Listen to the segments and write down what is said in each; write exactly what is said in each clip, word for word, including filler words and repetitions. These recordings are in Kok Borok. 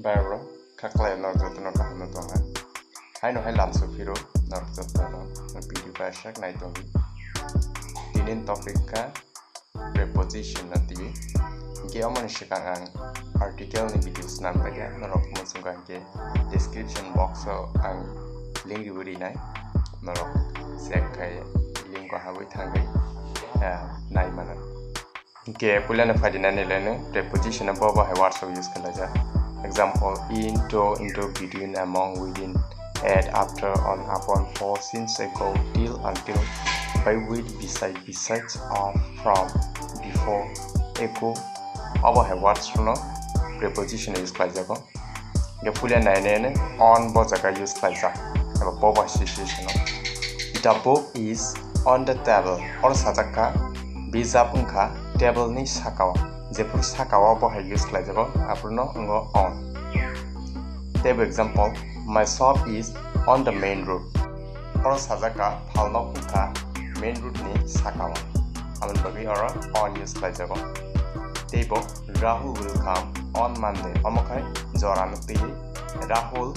Bai bro, khaklai norok jotono kaham no tonga. Haino hai lamso phiro norok jotono video kaisa nai tongdi. Tini topic kha preposition no twi. Hinkhe omoni swkang ang article ni video swnam paikha, norok muchungkha hinkhe description box o ang link riwi rinai. Norok check khai link o habwi thangwi, ah, nai mano. Hinkhe puilano phaidi nani leno preposition bo bo hai words rok use khlaijak. Example, in, to, into, between, among, within, at, after, on, upon, for, since, ago, till, until, by, with, beside, besides, of, from, before, ago. Obo hai words rokno preposition use khlaijago. Hinkhe puila nai nai on bo jaga use khlaijak. Eba bo bai situation o. The book is on the table. Oro sajak kha bijap wngkha table ni saka o. Jephuru saka o bo hai use khlaijago, aphuru no wngo on. Teibo example, my shop is on the main road. Oro sajak kha phalnok wngkha main road ni saka o. Aboni bagwi oro on use khlaijago. Teibo Rahul will come on Monday. Omo khai jora no twi Rahul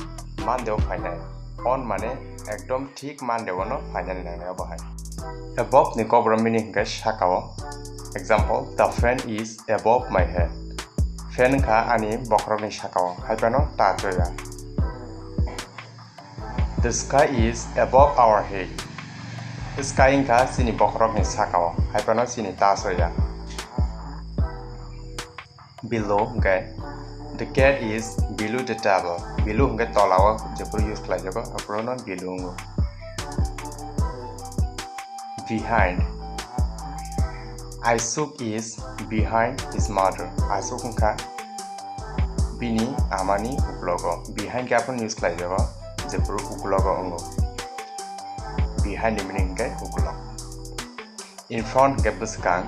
Monday o phainai. On mane ekdom thik Monday o no phainani nangnai obo hai. Above ni kokborok meaning hinkhe saka o. Example, the fan is above my head. Fan wngkha ani bokhorok ni saka o, hai phano ta choya. The sky is above our head. Sky wngkha chini bokhorok ni saka o, hai phano chini ta choya. Below hinkhe the cat is below the table. Below hinkhe tola o jephuru use khlaijago, aphuru no below wngo. Behind. Aisuk is behind his mother. Aisuk wngkha bini amani uklogo. Behind khe aphuru use khlaijago, jephuru uklogo wngo. Behind ni meaning hinkhe uklok. In front hinkhe bwswkang.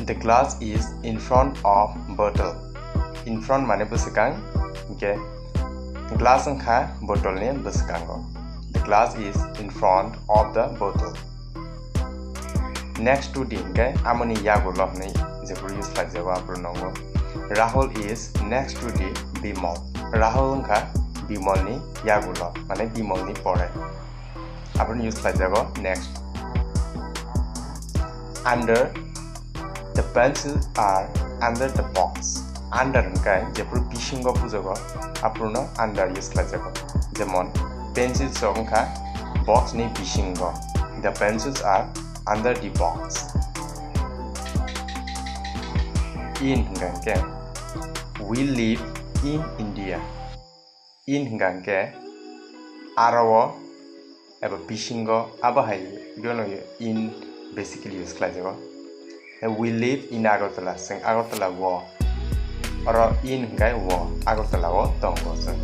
The glass is in front of bottle. In front mane bwswkang, hinkhe glass wngkha bottle ni bwswkango. The glass is in front of the bottle. Next to the hinkhe amoni yagulo hinwi jephuru use khlaijago aphuru nongo. Rahul is next to the Bimal. Rahul wngkha Bimal ni yagulo, mane Bimal ni pore. Aphuru use khlaijago next. Under, the pencils are under the box. Under hinkhe jephuru bisingo bujago, aphuru no under use khlaijago. Jemon pencils rok wngkha box ni bisingo. The pencils are under the box. In hinkhe we live in India. In hinkha hinkhe aro o eba bisingo abo hai yono in basically use khlaijago. We live in Agartala, chwng Agartala o. Oro in hinkhe o, Agartala o tongo chwng.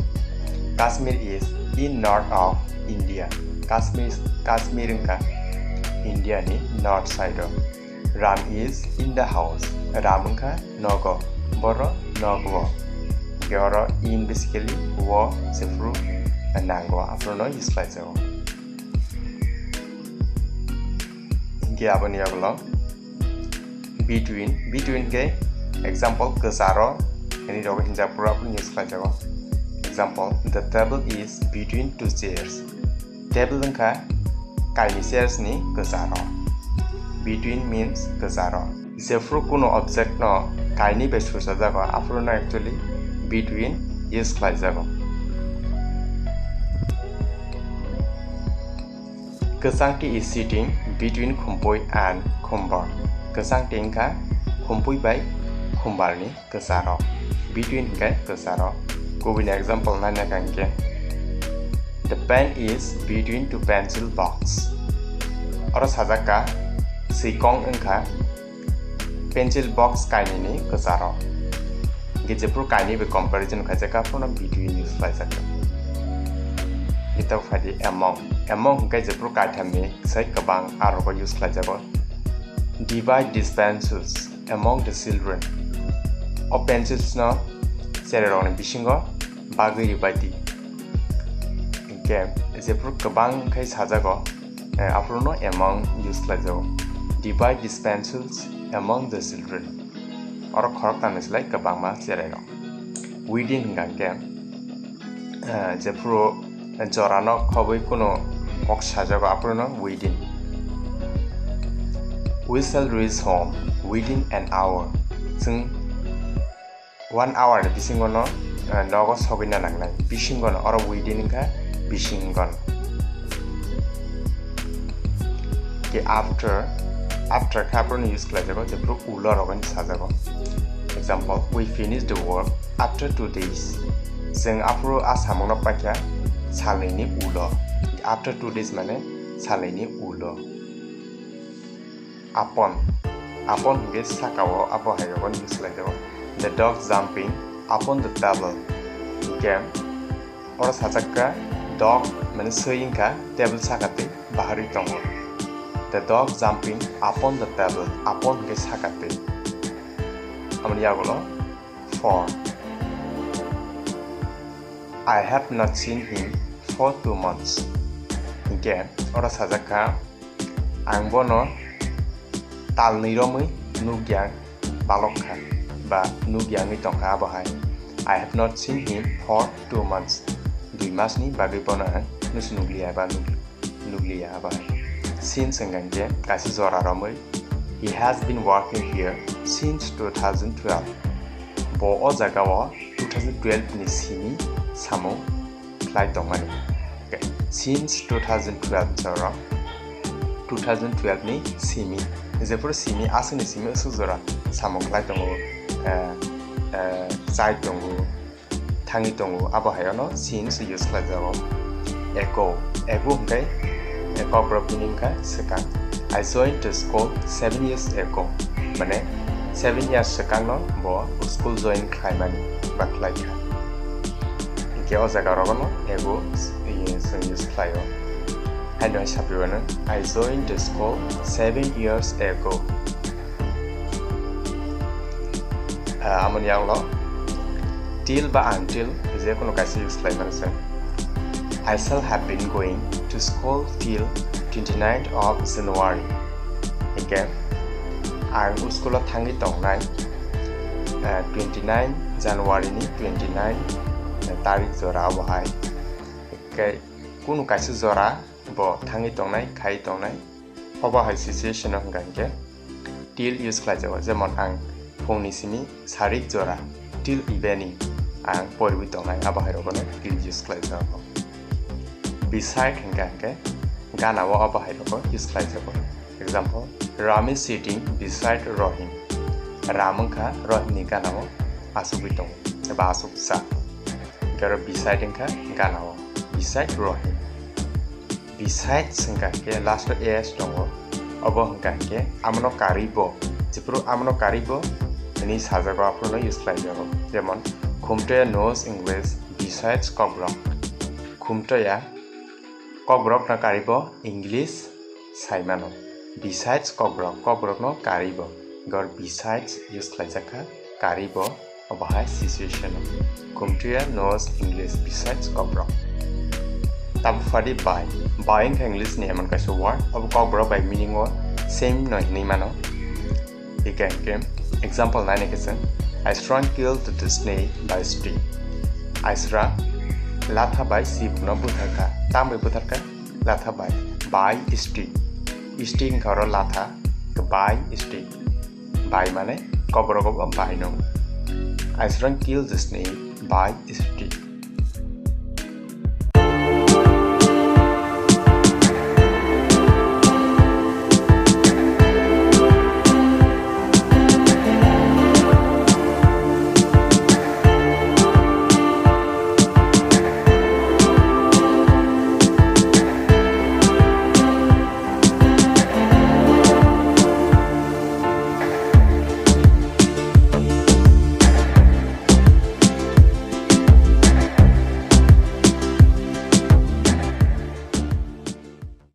Kashmir is in north of India. Kashmir, Kashmir wngkha India ni north side o. Ram is in the house. Ram wngkha nogo. Borok nogo. Hinkhe oro in basically o jephuru nango, aphuru no use khlaijago. Hinkhe aboni yagulo between, between khe example kwcharo, ani rogo hinjak phuru aphuru use khlaijago. Example, the table is between two chairs. Table wngkha kaini chairs ni kwcharo. Between means kwcharo. Jephuru kuno object no kaini bai suchajago, aphuru no actually between use khlaijago. Kwchangti is sitting between Khumpui and Khumbar. Kwchangti wngkha Khumpui bai Khumbar ni kwcharo. Between hinkhe kwcharo. Kubuni example naina kha hinkhe, the pen is between two pencil box. Oro sajak kha swikong wngkha pencil box kainwi ni kwcharo. Hinkhe jephuru kainwi bai comparison khaijak kha, aphuru no between use khlaijak kha. Hinkhe tabuk phaidi among. Among hinkhe jephuru kaitham ni sai kwbang aro bo use khlaijago. Divide these pencils among the children. O pencils no cherai rok ni bisingo bagwi ribai di. Hinkhe jephuru kwbang khai sajago, eh, aphuru no among use khlaijago. Divide these pencils among the children. Oro khoroktham ni slai kwbangma cherai rok. Within hwnkha khe, eh, jephuru jorano khobwi kunu kok sajago, aphuru no within. We shall reach home within an hour. Chwng one hour ni bisingo no, eh, nogo sogwina nangnai. Bisingo no, oro within wngkha bisingo no. Ke after, after khe aphuru no use khlai jago, jephuru ulo rogo hinwi sajago. Example, we finish the work after two days. Chwng aphuru a samungno paikha salnwini ulo. After two days mane salnwini ulo. Upon. Upon hwnkhe sakao, abo hai rogo use khlai jago. The dog jumping upon the table. Hwnkhe oro sajak kha dog mane swi wngkha table saka twi baharwi tongo. The dog jumping upon the table. Upon hwnkhe saka twi. Aboni yagulo for. I have not seen him for two months. Hwnkhe oro sajak kha, ang bono talnwi romwi nukya balok kha ba nukya wngwi tongkha abo hai. I have not seen him for two months. Dui masni bagwi bono ang nusu nukliya ba nuk-, nukliya abo hai. Since hwnkha hwnkhe kaisa jora romwi. He has been working here since two thousand twelve. Bo o jagao two thousand twelve ni simi samung khlai tongmani. Okay. Since two thousand twelve jora, two thousand twelve ni simi, jephuru simi, aswkni simi aswk jora samung khlai tongo, eh, eh, chai tongo, thangwi tongo, abo hai ono since use khlai jago. Ago, ago hwnkhe, eh, kokborok bini wngkha swkang. I joined the school seven years ago. Mane, seven years swkangno bo school join khlaimani ba khlaikha. Hwnkhe o jaga rogono ago, eh, chwng use khlaio. Haino hai sapriwano, I joined the school seven years ago. Ah, amoni yagulo till ba until je kono kaisa use khlai mano chwng. I shall have been going to school till twenty-ninth of January. Hwnkhe ang school o thangwi tongnai, ah, twenty-nine January ni twenty-nine tarik jora abo hai. Hwnkhe kunu kaisa jora bo thangwi tongnai, khai tongnai. Obo hai situation o hwnkha hwnkhe till use khlai jago, jemon ang phungni simi sarik jora, till evening ang poriwi tongnai, abo hai rogono till use khlai jago. Beside hwnkha hwnkhe gana o abo hai rogo use khlai jago. Example, Ram is sitting beside Rohim. Ram wngkha Rohimni gana o asugwi tongo eba asukjak. Hwnkhe oro beside wngkha gana o, beside Rohim. Besides hwnkha hwnkhe last o S tongo, obo hwnkha hwnkhe amono karwi bo, jephuru amono karwi bo hwnwi sajago, aphuru no use khlai jago. Jemon, Khumtoya knows English besides Kokborok. Khumtoya Kokborok no karwi bo English sai mano. Besides Kokborok, Kokborok no karwi bo. Hwnkhe oro besides use khlai jak kha, karwi bo. Obo hai situation o. Khumtoya knows English besides Kokborok. Tabuk phadi by. By wngkha English ni emon kaisa word, obo Kokborok bai meaning o same no hinwi mano. Hwnkhe hwnkhe example naina khe chwng, Aisrang killed the snake by stick. Aisrang latha bai sip no butharkha. Tambai butharkha? Latha bai. By stick. Stick wngkha oro latha. By stick. By mane kokborok obo by no. Aisrang killed the snake by stick.